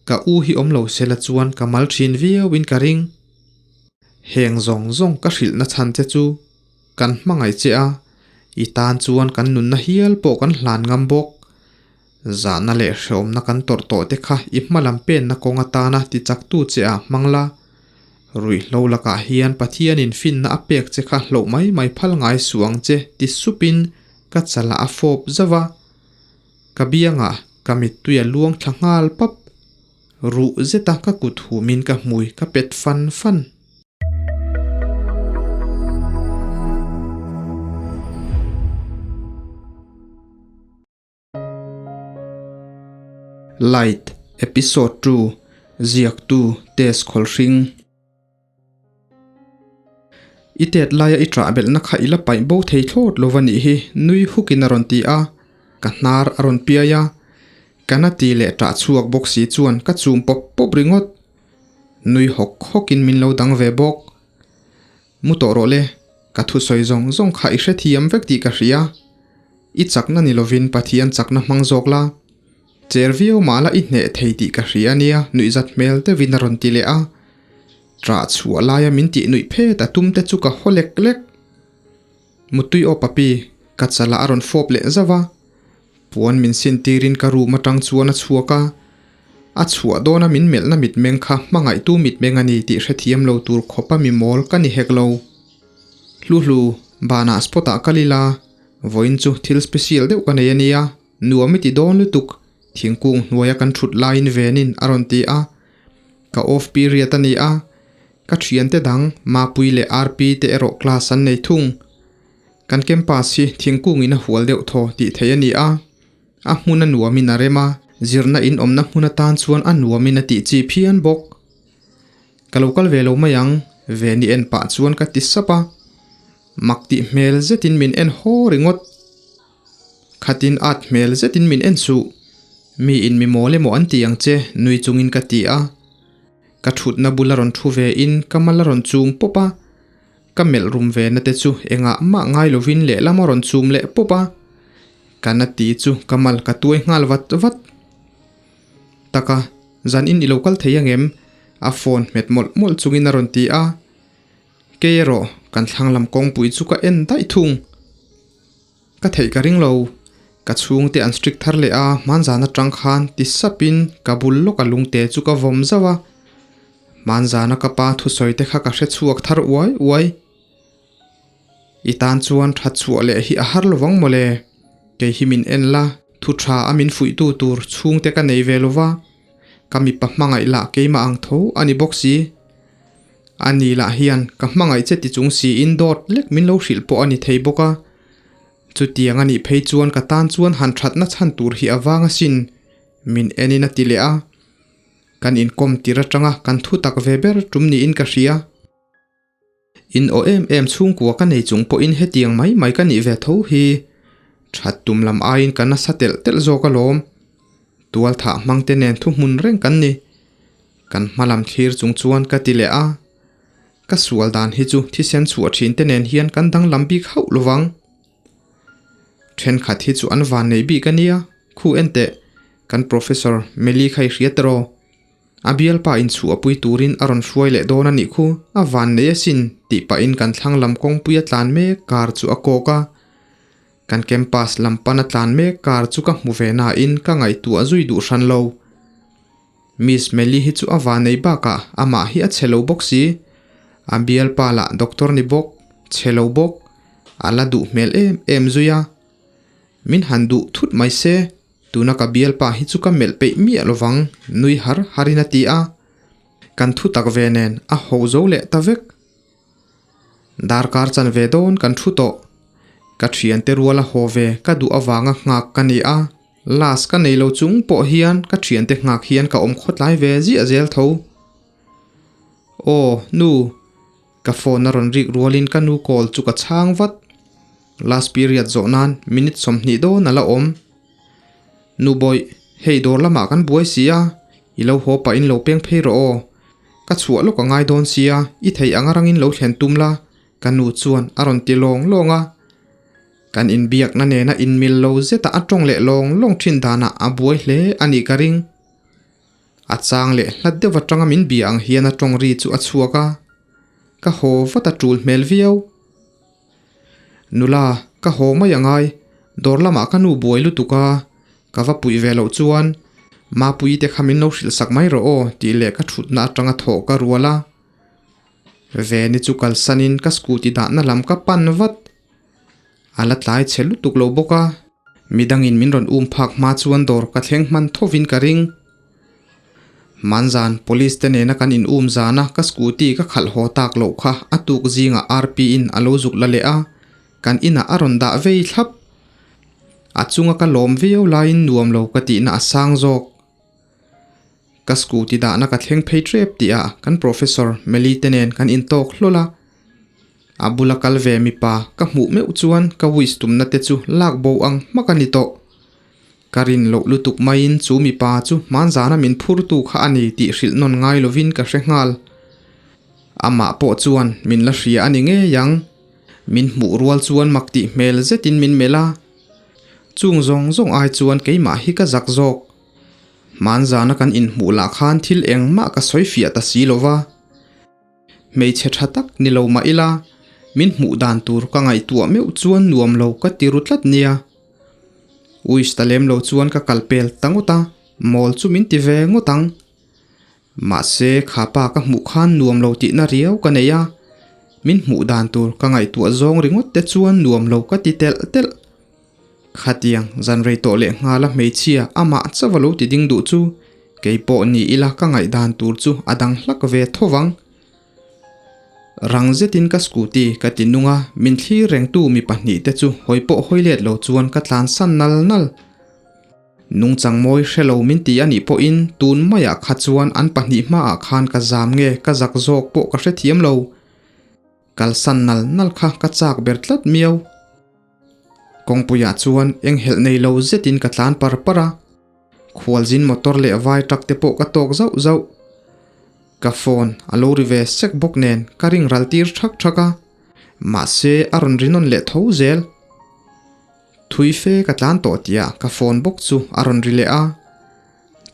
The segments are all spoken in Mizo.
Ka u hi awm lo sela chuan ka mal thin viau in ka ring. Heng zawng zawng ka hrilh na chhan che chu kan hmangaih che a, i tan chuan kan nunna hial pawh kan hlan ngam bawk. Zahna leh hrehawmna kan tawrh tawh te kha i hmalam penna kawng atana ti chaktu che ah hmang la. Ruihhlo lakah hian Pathianin finna a pek che kha hloh mai mai phal ngai suh ang che ti supin ka chalah a fawp zauh a. Ka biangah ka mittui a luang thla nghal pap. Ruh zeta ka kut humin ka hmui ka pet fan fan. Light, Episode 2, Ziaktu, Tess Khawlhring. I tet laia i ṭah belhna kha i la paih bo thei thlawt lo va nih hi, nui hukin a rawn ti a, ka hnar a rawn piai a. Ka na ti leh ṭah chhuak bawk si chuan ka chum pawp pawp ringawt. Nui hawk hawkin min lo dang ve bawk. Mu tawh rawh le, ka thusawi zawng zawng kha i hrethiam vek tih ka hria. I chakna ni lovin Pathian chakna hmang zawk la. Cher viau mah la i hneh thei tih ka hria ania nuihzat hmel deuhin a rawn ti leh a. Ṭah chhuah laia min tih nuih phet a tum te chu ka haw lek lek. Mutui aw papi, ka chalah a rawn fawp leh zauh a. Puan min sin tirin ka room atang chuan a chhuak a, a chhuah dawna min melhna mitmeng kha hmangaihtu mitmeng a ni tih hrethiam lo tur khawpa mi mawl ka ni hek lo. Hluhlu, banah spot ah kal ila, vawiin chu thil special deuh ka nei a nia, nuam i ti dawn lutuk, thingkung hnuaia kan thut laiin venin a rawn ti a. Ka off period a ni a, ka thiante dang Mapui leh RP te erawh class an nei thung. Kan campus hi thingkung in a hual deuh thaw tih theih a ni a, a hmun a nuam in a rem a, zirna in awmna hmun atan chuan a nuam in a tih chi phian bawk. Ka lo kal ve lo mai ang, Veni en pah chuan ka ti sap a, mak tih hmel zetin min en haw ringawt. Khatin at hmel zetin min en suh, mi in mi mawl emaw an ti ang che nui chungin ka ti a, ka thutna bula rawn thu ve in ka mal a rawn chum pawp a, Ka melh rum ve na te chu engah mah ngai lovin lehlam a rawn chum leh pawp a, ka na ti chu ka mal ka tuai nghal vat vat. Taka, zan in i lo kal thei angem? A phone hmet mawlh mawlh chungin a rawn ti a. Kei erawh kan thlang lam kawngpui chu ka en daih thung. Ka theih ka ring lo. Ka chhungte an strict thar leh a, hmanzan atang khan ti sapin ka bul lawk a lungte chu ka vawm zauh a. Hmanzana ka pa thusawi te kha ka hre chhuak thar uai uai. I tan chuan that chhuah leh hi a har lovang mawle. Kei hi min en la, thu tha a min fuihtu tur chhungte ka nei ve lova, ka mipa hmangaih lah keimah ang tho a ni bawk si. A ni lah hian ka hmangaih che ti chung siin dawt lek min lo hrilh pawh a ni thei bawk a. Chutiang a nih phei chuan ka tan chuan han thatna chhan tur hi a vang asin, min enin a ti leh a. Kan inkawm tir atanga kan thu tak ve ber tum niin ka hria. In aw em em chhungkua ka nei chung pawhin hetiang mai mai ka nih ve tho hi. That tum lam aiin ka nasa telh telh zawk alawm. Tual thah hmang te nen thuhmun reng kan ni. Kan hma lam thlir chung chuan ka ti leh a. Ka sual dan hi chu thisen chhuah thin te nen hian kan danglam bik hauh lovang. Thenkhat hi chu an van nei bik a nia, khu en teh, kan Professor Meli kha i hria tiraw? A bialpa inchhuah pui turin a rawn hruai leh dawn a nih khu, a van nei asin tih pahin kan thlang lam kawngpui a tlan mek kar chu a kawk a. Kan campus lam pan a tlan mek kar chu ka hmu ve nain ka ngaihtuah zui duh hran lo. Miss Meli hi chu a van nei bakah amah hi a chhe lo bawk si. A bialpa lah doctor ni bawk, chhe lo bawk, a la duh hmel em em zui a. Min han duh thut mai se, tuna ka bialpa hi chu ka melh peih miah lovang, nui har harin a ti a. Kan thu tak ve nen a ho zo leh ta vek. Darkar chan ve dawn kan thu tawh. Ka thiante ruala haw ve ka duh avanga nghak ka ni a. Last ka nei lo chung pawh hian ka thiante nghak hian ka awm khawtlai ve ziah zel tho. Aw, nu. Ka phone a rawn rik rualin ka nu call chu ka chhang vat. Last period zawh nan minute 20 dawn a la awm. Nu bawih, hei dawr lamah kan buai si a, i lo haw pahin lo peng phei rawh aw. Ka chhuah lawk a ngai dawn sia, i theih anga rangin lo thlen tum la, ka nu chuan a rawn ti lawng lawng a. Kan inbiakna nena inmil lo zeta a tawng leh lawng lawng thin danah a buai hle a nih ka ring. A chang leh hlat deuh atanga min bia ang hian a tawng ri chu a chhuak a, ka haw vat a tul hmel viau. Nula, ka haw mai a ngai, dawr lamah ka nu buai lutuk a, ka va puih ve loh chuan Mapuii te kha min lo hrilh sak mai rawh aw tih leh ka thutna atanga thawh ka rual a. Veni chu kalsanin ka scooty dahna lam ka pan vat. A la tlai chhe lutuk lo bawk a, midangin min rawn um phak hma chuan dawr ka thleng hman thovin ka ring. Hmanzan police te nena kan in um zana ka scooty ka khalh haw tak loh kha a tuk zingah RP in a lo zuk la leh a, kan inah a rawn dah vei thlap. A chunga ka lawm viau laiin nuam lo ka tihna a sang zawk. Ka scooty dahna ka thleng phei tep tih ah kan professor Meli te nen kan intawk hlawl a. A bula kal ve mipa ka hmuh meuh chuan ka wish tumna te chu lak bo ang hmak a ni tawh. Ka rin loh lutuk maiin chu mipa chu hmanzana min phurtu kha a ni tih hrilh nawn ngai lovin ka hre nghal. Amah pawh chuan min la hria a ni ngei ang. Min hmuh rual chuan mak tih hmel zetin min melh a. Chung zawng zawng ai chuan keimah hi ka zak zawk. Hmanzana kan inhmuh lah khan thil engmah ka sawi fiah ta si lo va. Hmeichhe tha tak ni lo mah ila, min hmuh dan tur ka ngaihtuah meuh chuan nuam lo ka ti ru tlat nia. Uish ta lem lo chuan ka kal pel ta ngawt a, mawl chu min ti ve ngawt ang. Mahse kha pa ka hmuh khan nuam lo tihna riau ka nei a, min hmuh dan tur ka ngaihtuah zawng ringawt te chuan nuam lo ka ti telh telh. Khatiang zan rei tawh leh nghala hmeichhia amah chauh a lo ti ding duh chu kei pawh ni ila ka ngaihdan tur chu a dang hlak ve tho vang. Rang zetin ka scooty ka ti nung a, min thlir rengtu mi pahnihte chu hawi pawh hawi let lo chuan ka tlansan nal nal. Nungchang mawi hre lo min ti a nih pawhin tun maiah kha chuan an pahnih hmaah khan ka zam nge ka zak zawk pawh ka hrethiam lo. Kalsan nal nal kha ka chak ber tlat miau. Kawngpuiah chuan enghelh nei lo zetin ka tlan par par a, khualzin motor leh vai truck te pawh ka tawk zauh zauh. Ka phone a lo ri ve sek bawk nen ka ring ral tir thak thak a, mahse a rawn ri nawn leh tho zel. Thui fe ka tlan tawh tihah ka phone bawk chu a rawn ri leh a,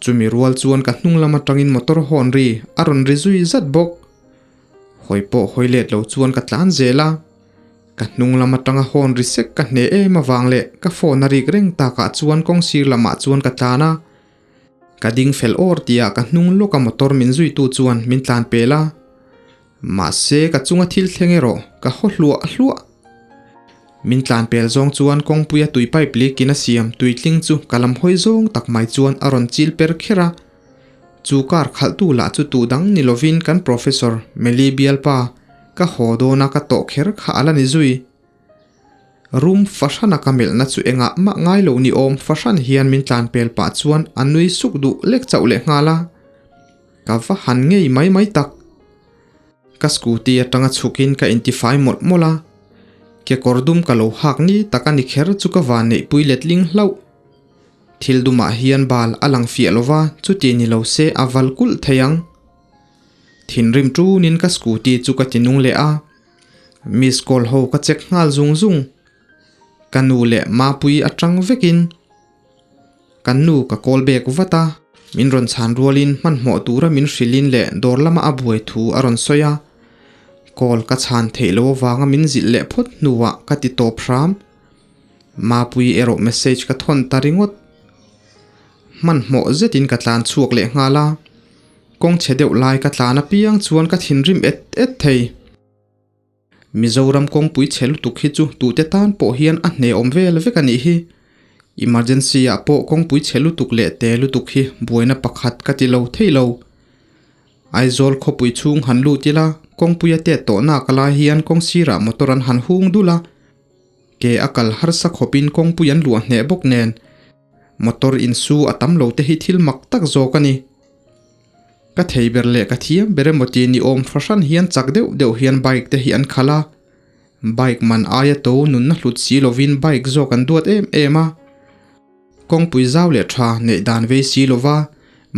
chumi rual chuan ka hnung lam atangin motor hawn ri a rawn ri zui zat bawk. Hawi pawh hawi let lo chuan ka tlan zel a. Ka hnung lam atanga hawn ri sek ka hne em avang leh ka phone a rik reng takah chuan kawng sir lamah chuan ka tlan a. Ka ding fel awr tihah ka hnung lawka motor min zuitu chuan min tlan pel a. Mahse ka chunga thil thleng erawh ka haw hluah hluah. Min tlan pel zawng chuan kawngpuia tui pipe leak in a siam tui tling chu ka lam hawi zawng tak mai chuan a rawn chil per kher a. Chu car khalhtu lah chu tu dang ni lovin kan Professor Meli bialpa ka haw dawna ka tawh kher kha a la ni zui. Room fahrana ka melhna chu engah mah ngai lo ni awm fahran hian min tlan pel pah chuan a nui suk duh lek chauh leh nghal a. Ka va han ngei mai mai tak. Ka scooty atanga chhukin ka intifai mawlh mawlh a. Kekawr dum ka lo hak ni tak a ni kher chu ka van neihpui letling hlauh. Thil dumah hian bal a lang fiah lo va, chuti ni lo se a val kulh thei ang. Thinrim tunin ka scooty chu ka ti nung leh a, miss call ho ka check nghal zung zung. Ka nu leh Mapui atang vekin kan nu ka call back vat a, min rawn chhan rualin hmanhmawh tura min hrilhin leh dawr lama a buai thu a rawn sawi a. Call ka chhan theih lo avanga min zilh leh phawt hnuah ka ti tawp hram. Mapui erawh message ka thawn ta ringawt. Hmanhmawh zetin ka tlan chhuak leh nghal a, kawng chhe deuh lai ka tlan apiang chuan ka thinrim et et thei. Mizoram kawngpui chhe lutuk hi chu tute tan pawh hian a hne awm vel vek a nih hi. Emergency ah pawh kawngpui chhe lutuk leh te lutuk hi buaina pakhat ka ti lo thei lo. Aizawl khawpui chhung han lut ila, kawngpuia tet tawhna ka lai hian kawng sirah motor an han hung dul a. Ke a kal harsa khawpin kawngpui an luah hneh bawk nen motor insu a tam lo te hi thil mak tak zawk a ni. Ka thei ber leh ka thiam ber emaw ti ni awm fahran hian chak deuh deuh hian bike te hi an khalh a, bike man aia to nunna hlut si lovin bike zawk an duat em em a. Kawngpui zau leh tha neih dan vei si lova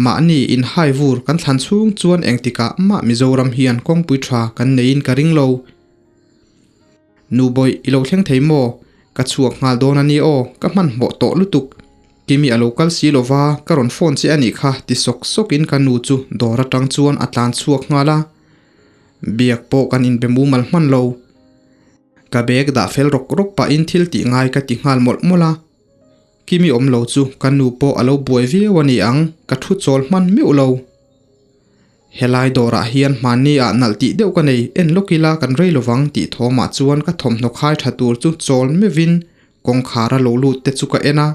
mahni inhai vur kan thlan chhung chuan engtikah mah Mizoram hian kawngpui tha kan neiin ka ring lo. Nu bawih, i lo thleng thei maw? Ka chhuak nghal dawn a ni aw, ka hmanhmawh tawh lutuk. Kimi a lo kal si lo va, ka rawn phone che a nih kha ti sawk sawkin ka nu chu dawr atang chuan a tlan chhuak nghal a. Biak pawh kan inbe mumal hman lo. Ka bag dah fel rawk rawk pahin thil tih ngai ka ti nghal mawlh mawlh a. Kimi awm lo chu ka nu pawh a lo buai viau a ni ang, ka thu chawl hman meuh lo. Helai dawrah hian hmanni ah nalh tih deuh ka nei, en lawk ila kan rei lovang tih thawmah chuan ka thawmhnaw khai tha tur chu chawl meuhin kawngkhar a lo lut te chu ka en a.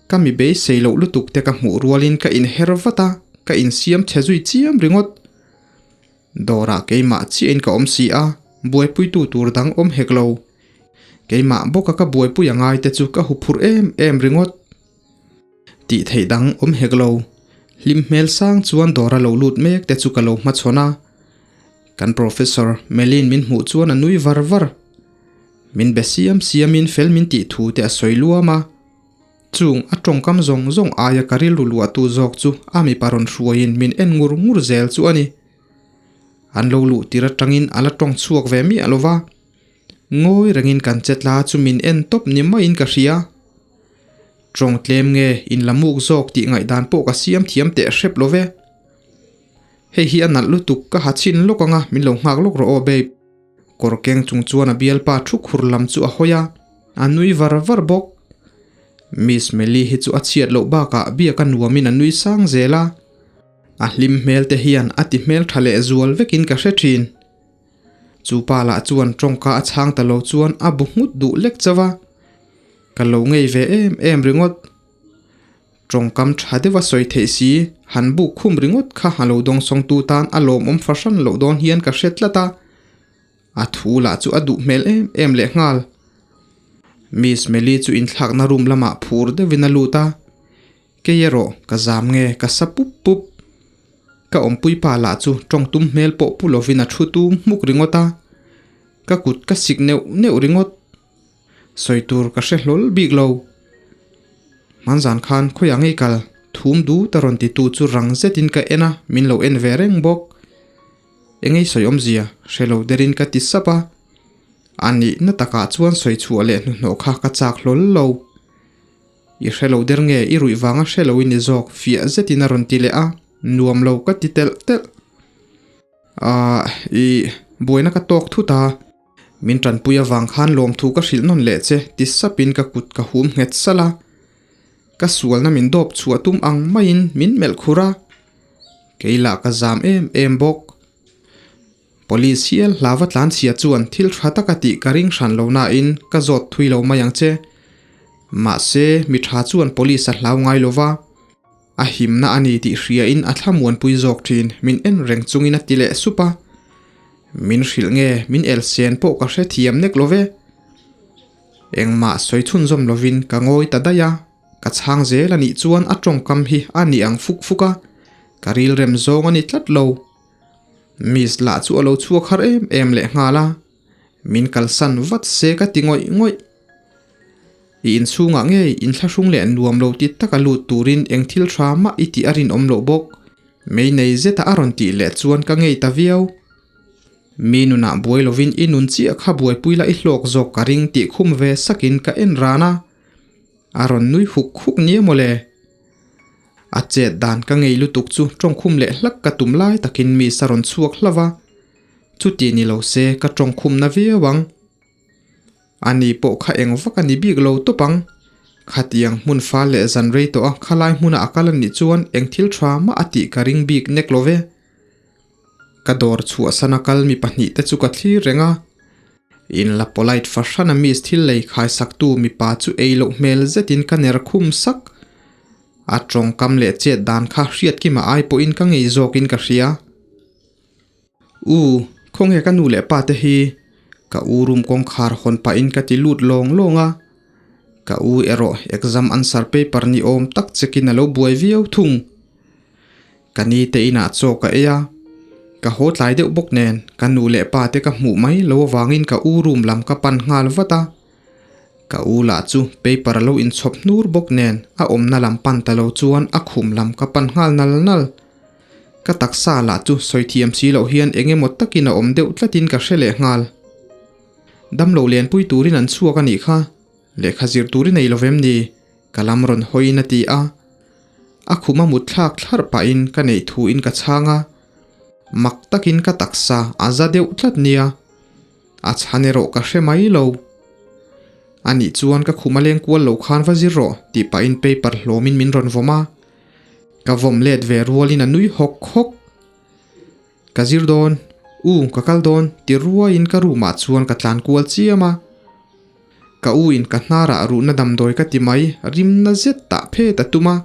Ka mi beisei loh lutuk te ka hmuh rualin ka inher vat a, ka insiam chhe zui chiam ringawt. Dawrah keimah chiahin ka awm si a, buaipuitu tur dang awm hek lo. Keimah bawka ka buaipui a ngai te chu ka huphurh em em ringawt. Tih theih dang awm hek lo. Hlim hmel sang chuan dawra lo lut mek te chu ka lo hmachhawn a. Kan Professor Melin min hmuh chuan a nui var var. Min be siam siamin fel min tih thu te a sawi luam a. Chung a tawngkam zawng zawng aia ka rilru luahtu zawk chu a mipa rawn hruaiin min en ngur ngur zel chu a ni. An lo luh tir atangin a la tawng chhuak ve miah lo va. Ngawi rengin kan che tla chu min en tawp ni maiin ka hria. Tawng tlem nge in la muk zawk tih ngaihdan pawh ka siam thiam teh hrep lo ve. Hei hi a nalh lutuk ka ha chhin lawk anga min lo nghak lawk rawh aw babe. Kawr keng chung chuan a bialpa thu khur lam chu a hawi a, a nui var var bawk. Miss Meli hi chu a chhiat loh bakah biak a nuamin a nui sang zel a, a hlim hmel te hian a ti hmel tha leh zual vekin ka hre thin. Chu pa lah chuan tawngka a chhang ta lo chuan a bu nghut duh lek chauh a, ka lo ngei ve em em ringawt. Tawngkam tha deuha sawi theih si, han buk khum ringawt kha a lo dawngsawngtu tan a lawmawm fahran loh dawn hian ka hre tlat a, a thu lah chu a duh hmel em em lehnghal. Miss Meli chu inthlakna room lamah phur deuhin a lut a, Kei erawh ka zam nge ka sa pup pup. Ka awmpui pa lah chu tawng tum hmel pawh pu lovin a thu tum hmuk ringawt a, ka kut ka sik neuh neuh ringawt. Sawi tur ka hre hlawl bik lo. Hmanzan khan khawiah ngei kal thum dut a rawn titu chu rang zetin ka en a, min lo en ve reng bawk. Engei sawi awmzia hre lo derin ka ti sap a, a nihna takah chuan sawi chhuah leh hnuhnawh kha ka chak hlawl lo. I hre lo der nge i ruih vanga hre lo i ni zawk fiah zetin a rawn ti leh a, nuam lo ka ti telh telh. Ahh i buaina ka tawk thut a, min tanpui avang khan lawmthu ka hrilh nawn leh che ti sapin ka kut ka hum nghet salh a, ka sualna min dawp chhuah tum ang maiin min melh khur a, kei lah ka zam em em bawk. Police hial hlava tlanchhia chuan thil tha taka tih ka ring hran lo nain ka zawt thui lo mai ang che. Mahse, mi tha chuan police a hlau ngai lo va, a himna a ni tih hriain a thlamuanpui zawk thin min en reng chungin a ti leh sup a. Min hrilh nge min elsen pawh ka hrethiam nek lo ve. Engmah sawi chhunzawm lovin ka ngawi ta daih a. Ka chhang zel a nih chuan a tawngkam hi a ni ang fuk fuk a, ka rilrem zawng a ni tlat lo. Miss lah chu a lo chhuak har em em leh nghal a, min kalsan vat se ka ti ngawih ngawih. I inchhungah ngei inthlahrung leh nuam lo ti taka lut turin eng thil tha mah i tih a rinawm loh bawk. Mei nei zeta a rawn tih leh chuan ka ngei ta viau. Mi nunah buai lovin i nun chiah kha buaipui la i hlawk zawk ka ring tih khum ve sakin ka en ran a. A rawn nui huk huk nia mawle. A chet dan ka ngei lutuk chu tawngkhum leh hlak ka tum lai takin mi sa rawn chhuak hlauh a, chuti ni lo se ka tawngkhum na viau ang. Ani pawh kha eng vak a ni bik lo tawp ang. Khatiang hmun fal leh zan rei tawh a khalai hmuna a kal a nih chuan eng thil tha mah a tih ka ring bik nek lo ve. Ka dawr chhuahsan a kal mi pahnihte chu ka thlir reng a. In la polite fahran a miss thil lei khaisaktu mipa chu ei loh hmel zetin ka ner khum sak. A tawngkam leh chet dan kha hriat kima ai pawhin ka ngei zawkin ka hria. U, khawnge ka nu leh pa te hi? Ka u room kawngkhar hawn pahin ka ti lut lawng lawng a. Ka u erawh exam answer paper ni awm tak chekin a lo buai viau thung. Ka ni te inah chaw ka ei a, ka haw tlai deuh bawk nen ka nu leh pa te ka hmuh mai lo avangin ka u room lam ka pan nghal vat a. Ka u lah chu paper a lo inchhawp hnur bawk nen a awmna lam pan ta lo chuan a khum lam ka pan nghal nal nal. Ka taksa lah chu sawi thiam si loh hian eng emaw takin a awm deuh tlatin ka hre leh nghal. Damlo lenpui turin an chhuak a nih kha, lehkha zir tur i nei lo vem ni? Ka lam rawn hawiin a ti a. A khuma mut thlak thlarh pahin ka neih thuin ka chhang a. Mak takin ka taksa a za deuh tlat nia. A chhan erawh ka hre mai lo. Anih chuan ka khuma leng kual lo khan va zir rawh tih pahin paper hlawmin min rawn vawm a. Ka vawm let ve rualin a nui hawk hawk. Ka zir dawn, u ka kal dawn ti ruaiin ka room ah chuan ka tlan kual chiam a. Ka u in ka hnarah ruhna damdawi ka ti mai, rimna zet tah phet a tum a.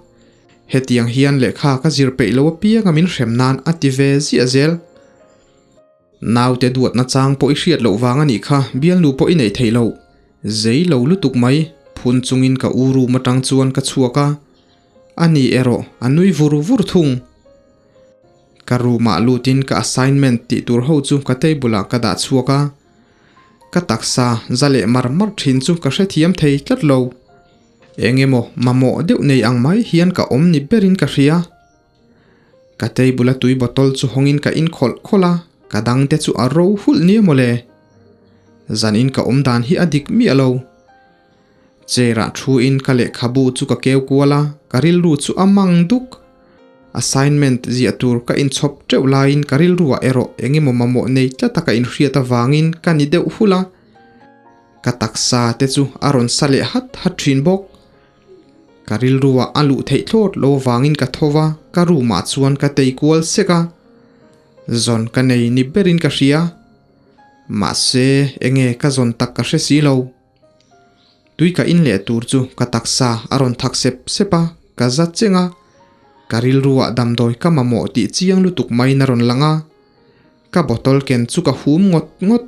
Hetiang hian lehkha ka zir peih lo apianga min hrem nan a ti ve ziah zel. Naute duatna chang pawh i hriat loh vang a nih kha, bialnu pawh i neih theih loh. Zei lo lutuk mai, phun chungin ka u room atang chuan ka chhuak a. Ani erawh a nui vur vur thung. Ka room ah lutin ka assignment tih tur ho chu ka table ah ka dah chhuak a. Ka taksa za leh mar mar thin chu ka hrethiam thei tlat lo. Eng emaw mamawh deuh nei ang mai hian ka awm ni berin ka hria. Ka table a tui bottle chu hawngin ka in khawlh khawlh a, ka dang te chu a ro hulh nia mawle. Zanin ka awm dan hi a dik miah lo. Chair ah thu in ka lehkhabu chu ka keu kual a, ka rilru chu a mang duk. Assignment ziah tur ka inchhawp teuh laiin ka rilru ah erawh eng emaw mamawh nei tlat a ka inhriat avangin ka ni deuh hulh a. Ka taksa te chu a rawn sa leh hat hat thin bawk. Ka rilruah a luh theih thlawt lo vangin ka tho va, ka room ah chuan ka tei kual sek a. Zawn ka nei ni berin ka hria. Mahse, enge ka zawn tak ka hre si lo. Tui ka in leh tur chu ka taksa a rawn thak sep sep a, ka za cheng a. Ka rilruah damdawi ka mamawh tih chiang lutuk maiin a rawn lang a. Ka bottle ken chu ka hum ngawt ngawt.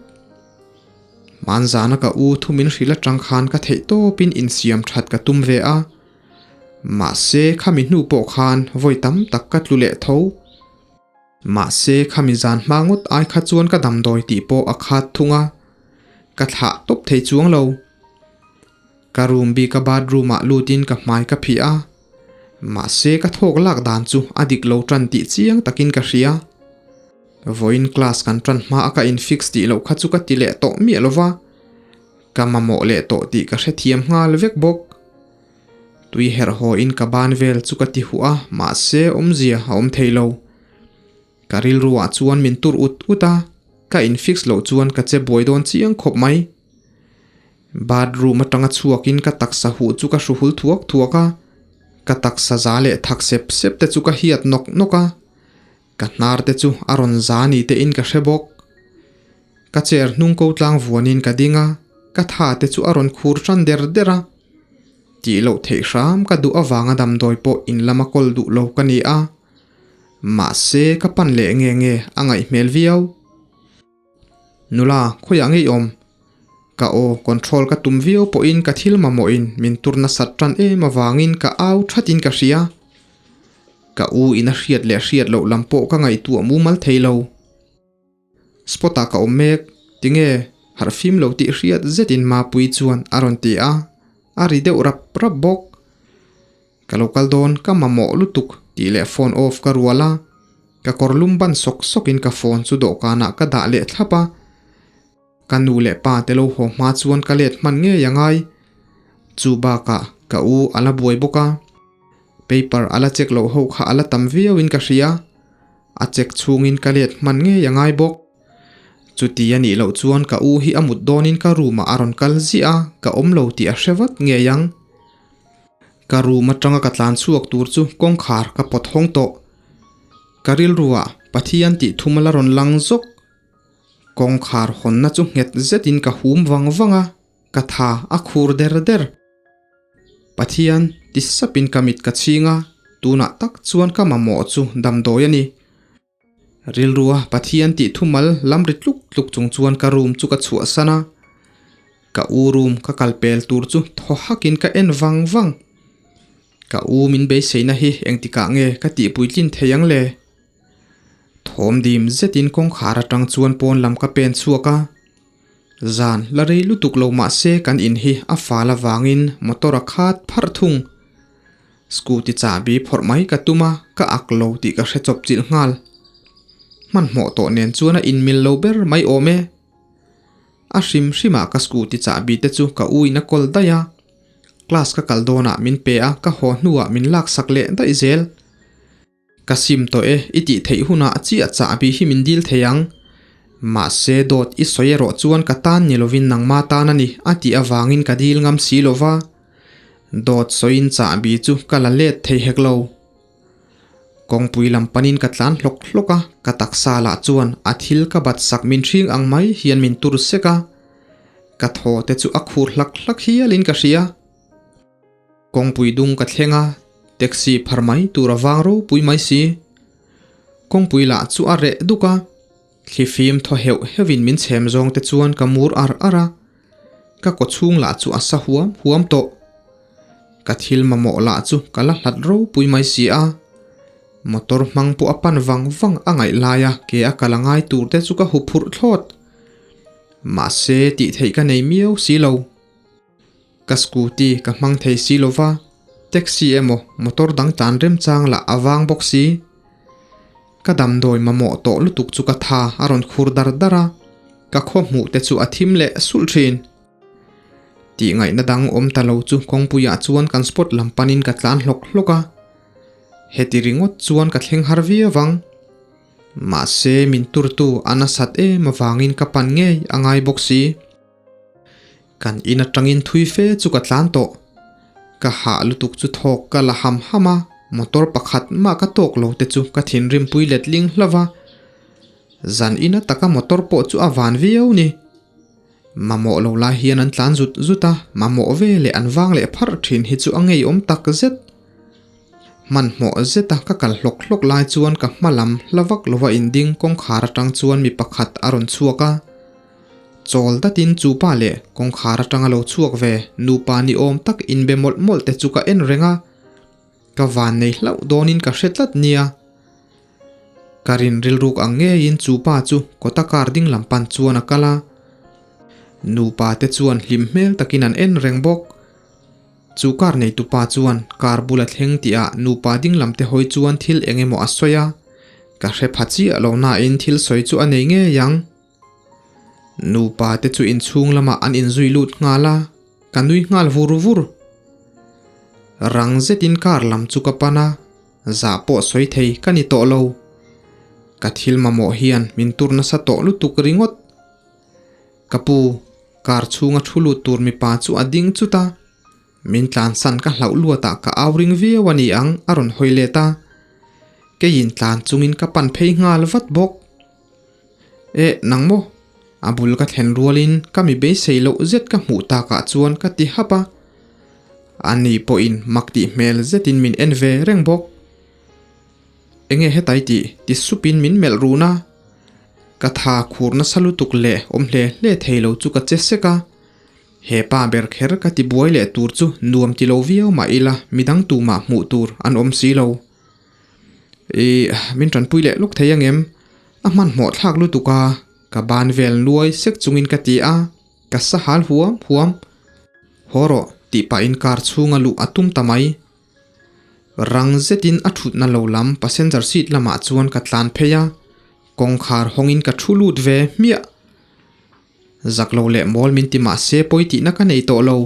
Hmanzana ka u thu min hrilh atang khan ka theih tawpin insiam that ka tum ve a. Mahse khami hnu pawh khan vawi tam tak ka tlu leh tho. Mahse khami zan hma ngawt ai kha chuan ka damdawi tih pawh a khat thung a. Ka thlah tawp thei chuang lo. Ka room bika bathroom ah lutin ka hmai ka phih a. Mahse ka thawk lak dan chu a dik lo tan tih chiang takin ka hria. Vawiin class kan tan hma a ka in fix tih loh kha chu ka ti leh tawh miah lova, ka mamawh leh tawh tih ka hrethiam nghal vek bawk. Tui herh haw in ka ban vel chu ka ti huh a, mahse awmzia a awm thei lo. Ka rilru ah chuan min tur ut ut a, ka in fix loh chuan ka che buai dawn chiang khawp mai. Bathroom atanga chhuakin ka taksa huh chu ka hru hul thuak thuak a, ka taksa za leh thak sep sep te chu ka hiat nawk nawk a, ka hnar te chu a rawn za ni te in ka hre bawk. Ka chair hnung ko tlang vuanin ka ding a, ka tha te chu a rawn khur tan der der a. Tih loh theih hram ka duh avanga damdawi pawh in lama kawl duh lo ka ni a, mahse ka pan leh nge nge a ngaih hmel viau. Nula, khawiah ngei awm? Ka aw control ka tum viau pawhin ka thil mamawhin min tur nasat tan em avangin ka au thatin ka hria. Ka u in a hriat leh hriat loh lam pawh ka ngaihtuah mumal thei lo. Spot ah ka awm mek, tinge harh fim lo tih hriat zetin Mapuii chuan a rawn ti a, a ri deuh rap rap bawk. Ka lo kal dawn, ka mamawh lutuk tih leh phone off ka rual a, ka kawr lum ban sawk sawk in ka phone chu dawhkanah ka dah leh thlap a, ka nu leh pa te lo haw hma chuan ka let hman ngei a ngai. Chu bakah ka u a la buai bawk a, paper a la check loh ho kha a la tam viau in ka hria, a check chhungin ka let hman ngei a ngai bawk. Chuti a nih loh chuan ka u hi a mut dawnin ka room ah a rawn kal ziah a, ka awm lo tih a hre vat ngei ang. Ka room atanga ka tlan chhuak tur chu kawngkhar ka pawt hawng tawh. Ka rilruah Pathian tih thum a la rawn lang zawk. Kawngkhar hawnna chu nghet zetin ka hum vang vang a, ka tha a khur der der. Pathian ti sapin ka mit ka chhing a, tunah tak chuan ka mamawh chu damdawi a ni. Rilrua Pathian tih thumal lam ri tluk tluk chung chuan ka room chu ka chhuahsan a, ka u room ka kal pel tur chu thaw hakin ka en vang vang. Ka u min beiseina hi engtikah nge ka tihpuitlin thei ang le? Thawm dim zetin kawngkhar atang chuan pawn lam ka pen chhuak a, zan la rei lutuk lo mahse kan in hi a fal avangin motor a khat pharh thung. Scooty chahbi phawrh mai ka tum a, ka ak lo tih ka hre chawp chilh nghal. Hmanhmawh tawh nen chuan a inmil lo ber mai awm e. A hrim hrimah ka scooty chahbi te chu ka u in a kawl daih a. Class ka kal dawnah min pe a, ka haw hnuah min laksak leh daih zel. Ka sim tawh e, i tih theih hunah chiah chahbi hi min dil thei ang. Mahse dawt i sawi erawh chuan ka tan ni lovin nangma tan a ni, a tih avangin ka dil ngam si lova. Dawt sawiin chahbi chu ka la let thei hek lo. Kawngpui lam panin ka tlan hlawk hlawk a, ka taksa lah chuan a thil ka bat sak min hring ang mai hian min tur sek a. Ka thaw te chu a khur hlak hlak hialin ka hria. Kawngpui dung ka thleng a, taxi phar mai tur a vang ropui mai si. Kawngpui lah chu a reh duk a, thlifim thaw heuh heuhin min chhem zawng te chuan ka mur ar ar a, ka kawchhung lah chu a sa huam huam tawh. Ka thil mamawh lah chu ka la hlat ropui mai si a, motor hmang pawh a pan vang vang a ngaih laia ke a kal a ngai tur te chu ka huphurh thlawt. Mahse tih theih ka nei miau si lo. Ka scooty ka hmang thei si lo va, taxi emaw motor dang tlan remchang lah a vang bawk si. Ka damdawi mamawh tawh lutuk chu ka tha a rawn khur dar dar a, ka khaw hmuh te chu a thim leh sulh thin. Tih ngaihna dang awm ta lo chu kawngpuiah chuan kan spot lam panin ka tlan hlawk hlawk a. Heti ringawt chuan ka thleng har viau ang. Mahse min turtu a nasat em avangin ka pan ngei a ngai bawk si. Kan in atangin thui fe chu ka tlan tawh. Ka hah lutuk chu thawk ka la ham ham a, motor pakhat mah ka tawk lo te chu ka thinrim pui letling hlauh a. Zan in ataka motor pawh chu a van viau ni. Mamawh lo lai hian an tlan zut zut a, mamawh ve leh an vang leh pharh thin hi chu a ngeiawm tak zet. Hmanhmawh zeta ka kal hlawk hlawk lai chuan ka hma lam hla vak lova inding kawngkhar atang chuan mi pakhat a rawn chhuak a. Chawl datin chu pa leh kawngkhar atanga lo chhuak ve nupa ni awm tak inbe mawlh mawlh te chu ka en reng a, ka van nei hlauh dawnin ka hre tlat nia. Ka rin rilruk ang ngeiin chu pa chu kawta kar ding lam pan chuan a kal a, nupa te chuan hlim hmel takin an en reng bawk. Chu kar neitupa chuan kar bula thleng tihah nupa ding lam te hawi chuan thil eng emaw a sawi a, ka hre pha chiah lo nain thil sawi chu a nei ngei ang. Nupa te chu inchhung lamah an inzui lut nghal a, ka nui nghal vur vur. Rang zetin kar lam chu ka pan a, zah pawh sawi thei ka ni tawh lo. Ka thil mamawh hian min tur nasa tawh lutuk ringawt. Ka pu, kar chhunga thu lut tur mipa chu a ding chut a, min tlansan ka hlauh luatah ka au ring viau a ni ang a rawn hawi let a. Keiin tlan chungin ka pan phei nghal vat bawk. Eh, nang maw? A bul ka thlen rualin ka mi beisei loh zet ka hmuh takah chuan ka ti hap a. Ani pawhin mak tih hmel zetin min en ve reng bawk. Enge hetai tih? ti supin min melh run a. Ka tha khur nasa lutuk leh awm hle hle thei lo chu ka che sek a. He pa ber kher ka ti buai leh tur chu nuam ti lo viau mah ila midang tumah hmuh tur an awm si lo. Ih, min tanpui leh lawk thei angem? A hmanhmawh thlak lutuk a, ka ban vel nuai sek chungin ka ti a, ka sa hal huam huam. Haw rawh, tih pahin car chhunga luh a tum ta mai. Rang zetin a thutna lo lam passenger seat lamah chuan ka tlan phei a, kawngkhar hawngin ka thu lut ve hmiah. Zak lo leh mawl min ti mah se pawi tihna ka nei tawh lo.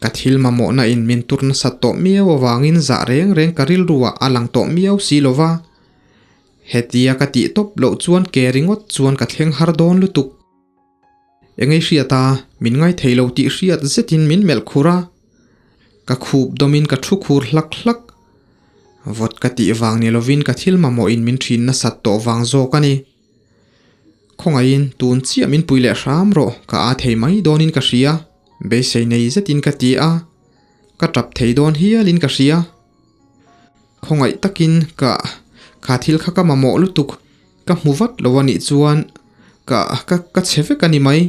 Ka thil mamawhna in min tur nasat tawh miau avangin zah reng reng ka rilruah a lang tawh miau si lo va. Hetia ka tih tawp loh chuan ke ringawt chuan ka thleng har dawn lutuk. Engei hriat a, min ngaithei lo tih hriat zetin min melh khur a. Ka khup dawmin ka thu khur hlak hlak. Vawt ka tih vang ni lovin ka thil mamawhin min thin nasat tawh vang zawk a ni. Khawngaihin tun chiah min pui leh hram rawh, ka a thei mai dawnin ka hria, beisei nei zetin ka ti a, ka tap thei dawn hialin ka hria. Khawngaih takin ka kha thil kha ka mamawh lutuk, ka hmu vat lo a nih chuan ka ka ka chhe vek a ni mai.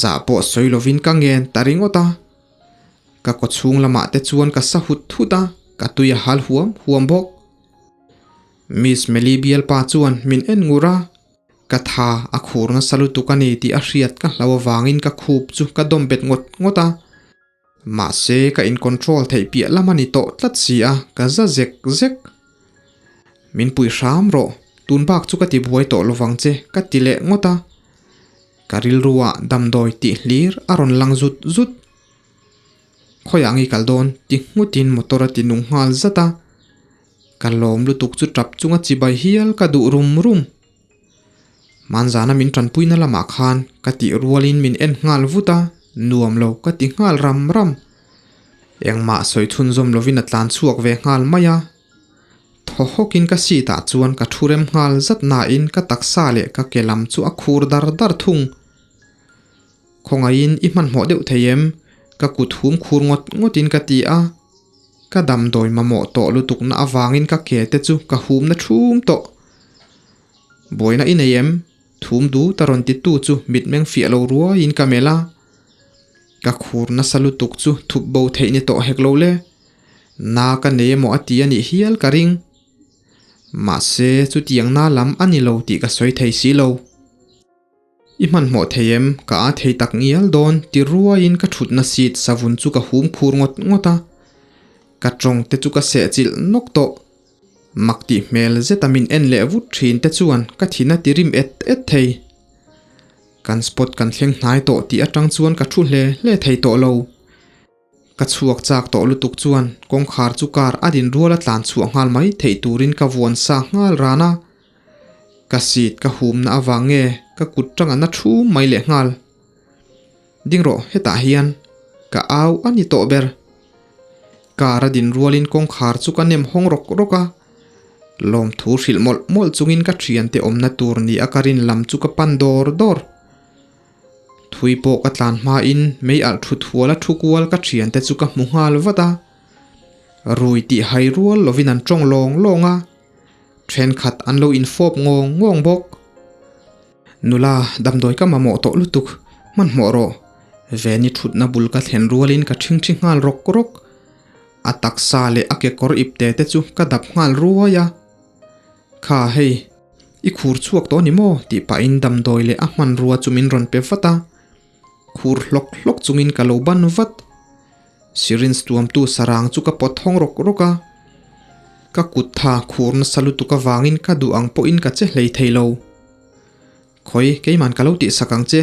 Zah pawh sawi lovin ka ngen ta ringawt a, ka kawchhung lamah te chuan ka sa hut hut a, ka tui a hal huam huam bawk. Miss Meli bialpa chuan min en ngur a, ka tha a khur nasa lutuk a ni tih a hriat ka hlau avangin ka khup chu ka dawm bet ngawt ngawt a. Mahse ka in control theih piah lam a ni tawh tlat si a, ka za zek zek. Min pui hram rawh, tun bak chu ka ti buai tawh lovang che ka ti leh ngawt a. Ka rilruah damdawi tih hlir a rawn lang zut zut. Khawiah nge i kal dawn? ti nghutin motor a ti nung nghal zat a. Ka lawm lutuk chu tap chunga chibai hial ka duh rum rum. Hmanzana min tanpuina lamah khan ka tih rualin min en nghal vut a, nuam lo ka ti nghal ram ram. Engmah sawi chhunzawm lovin a tlan chhuak ve nghal mai a. Thaw hawkin ka seat ah chuan ka thu rem nghal zat nain ka taksa leh ka ke lam chu a khur dar dar thung. Khawngaihin i hmanhmawh deuh thei em? Ka kut hum khur ngawt ngawtin ka ti a. Ka damdawi mamawh tawh lutukna avangin ka ke te chu ka humna thum tawh. Buaina i nei em? Thum dut a rawn ti tu chu mitmeng fiah lo ruaiin ka melh a. Ka khur nasa lutuk chu thup bo theih ni tawh hek lo le. Na ka nei emaw a ti a nih hial ka ring. Mahse chutiang na lam a ni lo tih ka sawi thei si lo. I hmanhmawh thei em? Ka a thei tak ngial dawn ti ruaiin ka thutna seat savun chu ka hum khur ngawt ngawt a. Ka tawng te chu ka sehchilh nawk tawh. Mak tih hmel zeta min en leh vut thin te chuan ka thin a ti rim et et thei. Kan spot kan thleng hnai tawh tih atang chuan ka thu hle hle thei tawh lo. Ka chhuak chak tawh lutuk chuan kawngkhar chu car a din rual a tlan chhuah nghal mai theih turin ka vuan sa nghal ran a. Ka seat ka humna avang nge ka kut tang a na thu mai leh nghal. Ding rawh hetah hian ka au a ni tawh ber. Car a din rualin kawngkhar chu ka nem hawng rawk rawk a. Lawmthu hrilh mawlh mawlh chungin ka thiante awmna tur ni a ka rin lam chu ka pan dawr dawr. Thui pawh ka tlan hmain mei alh thu thual a thu kual ka thiante chu ka hmu nghal vat a. Rui tih hai rual lovin an tawng lawng lawng a, thenkhat an lo infawp ngawng ngawng bawk. Nula, damdawi ka mamawh tawh lutuk, hmanhmawh rawh. Veni thutna bul ka thlen rualin ka ṭhingṭhi nghal rawk rawk. A taksa leh a kekawr ipte te chu ka dap nghal ruai a. Kha hei, i khur chhuak tawh ni maw? tih pahin damdawi leh a hmanrua chu min rawn pe vat a. Khur hlawk hlawk chungin ka lo ban vat. Syringe tuamtu sarang chu ka pawt hawng rawk rawk a. Ka kut tha khur nasa lutuk avangin ka duh ang pawhin ka che hlei thei lo. Khawi, keiman ka lo tihsak ang che.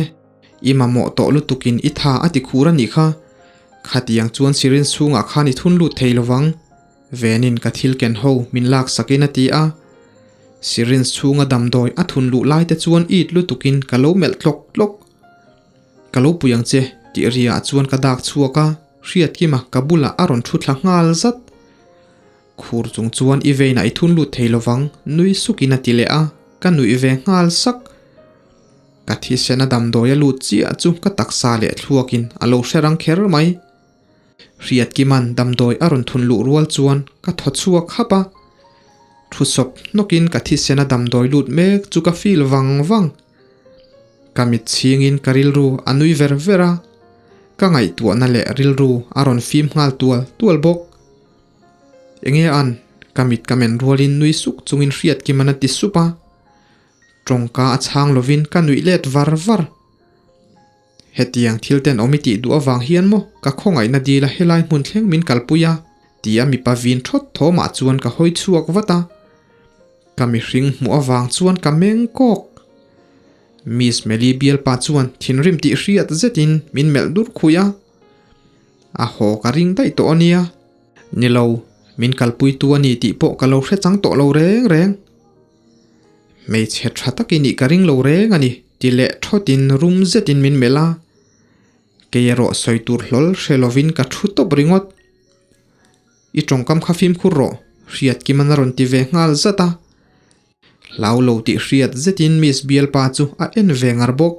I mamawh tawh lutukin i tha a ti khur a nih kha. Khatiang chuan syringe chhungah khan i thun lut thei lovang. Venin ka thil ken ho min lak sakin a ti a. Syringe chhunga damdawi a thun luh lai te chuan it lutukin ka lo melh tlawk tlawk. Ka lo pui ang che tih riah chuan ka dak chhuak a, Hriatkima ka bulah a rawn thu thla nghal zat. Khur chung chuan i veinah i thun lut thei lovang nui sukin a ti leh a, ka nuih ve nghal sak. Ka thisen a damdawi a lut chiah chu ka taksa leh thluakin a lo hre rang kher mai. Hriatkima'n damdawi a rawn thun luh rual chuan ka thaw chhuak hap a. Thu sawp hnawkin ka thisena damdawi lut mek chu ka feel vang vang. Ka mit chhingin ka rilru a nui ver ver a, ka ngaihtuahna leh rilru a rawn fim nghal tual tual bawk. Enge an? Ka mit ka men rualin nui suk chungin Hriatkima'n a ti sup a. Tawngka a chhang lovin ka nuih let var var. Hetiang thil ten awm i tih duh avang hian maw ka khawngaihna dila helai hmun thleng min kalpui a? Tia mipa vin thawt thawmah chuan ka hawi chhuak vat a. Ka mihring hmuh avang chuan ka meng kawk. Miss Meli bialpa chuan thinrim tih hriat zetin min melh dur khui a. A haw ka ring daih tawh a nia. Ni lo, min kalpuitu a ni tih pawh ka lo hre chang tawh lo reng reng. Hmeichhe tha tak i nih ka ring lo reng a ni, ti leh thawtin rum zetin min melh a. Kei erawh sawi tur hlawl hre lovin ka thu tawp ringawt. I tawngkam kha fimkhur rawh, Hriatkiman a rawn ti ve nghal zat a. Hlau lo tih hriat zetin Miss Bialpa chu a en ve ngar bawk.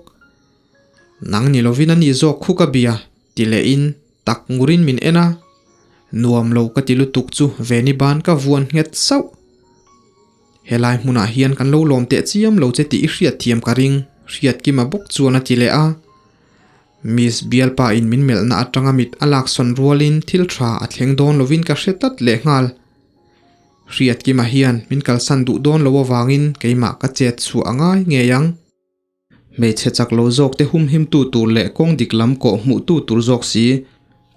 Nang ni lovin a ni zawk khu ka bia, ti lehin tak ngurin min en a. Nuam lo ka ti lutuk chu Veni ban ka vuan nghet sauh. Helai hmunah hian kan lo lawm teh chiam lo che tih i hriat thiam ka ring, Hriatkima bawk chuan a ti leh a. Miss bialpa in min melhna atanga mit a laksawn rualin thil tha a thleng dawn lovin ka hre tlat leh nghal. Hriatkima hian min kalsan duh dawn lo avangin keimah ka chet chhuah a ngai ngei ang. Hmeichhe chak lo zawk te humhimtu tur leh kawng dik lam kawh hmuhtu tur zawk si,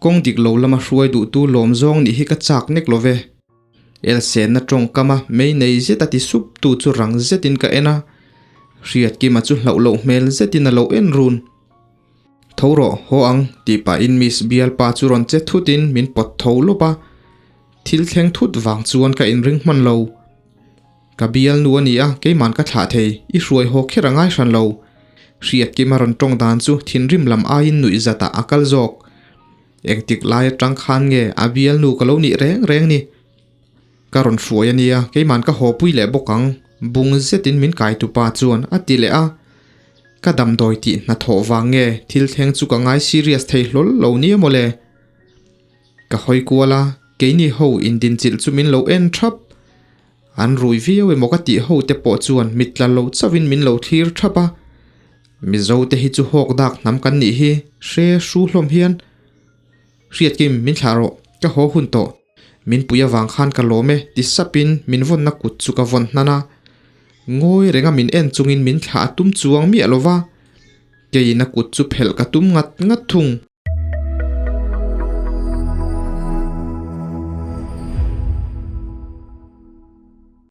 kawng dik lo lama hruai duhtu lawm zawng nih hi ka chak nek lo ve. Elsenna tawngkama mei nei zet a ti sup tu chu rang zetin ka en a, Hriatkima chu hlauh loh hmel zetin a lo en run. Tho rawh, haw ang, tih pahin Miss bialpa chu rawn che thutin min pawt tho lawp a. Thil thleng thut vang chuan ka inring hman lo. Ka bialnu a ni a, keiman ka thlah thei, i hruai haw kher a ngai hran lo. Hriatkima rawn tawng dan chu thinrim lam aiin nuih zatah a kal zawk. Engtik lai atang khan nge a bialnu ka lo nih reng reng ni? Ka rawn hruai a nia, keiman ka haw pui leh bawk ang, bung zetin min kai tupa chuan a ti leh a. Ka damdawi tih hnathawh vang nge thil thleng chu ka ngai serious thei hlawl lo nia mawle. Ka hawi kual a, keini ho indinchilh chu min lo en thap. An rui viau emaw ka tih ho te pawh chuan mit tla lo chauhin min lo thlir thap a. Mizo te hi chu hawk dak hnam kan nih hi, hre hru hlawm hian. Hriatkim, min thlah rawh, ka haw hun tawh. Min pui avang khan ka lawm e, ti sapin min vawnna kut chu ka vawn hnan a. Ngawi renga min en chungin min thlah a tum chuang miah lo va, keiin a kut chu phelh ka tum ngat ngat thung.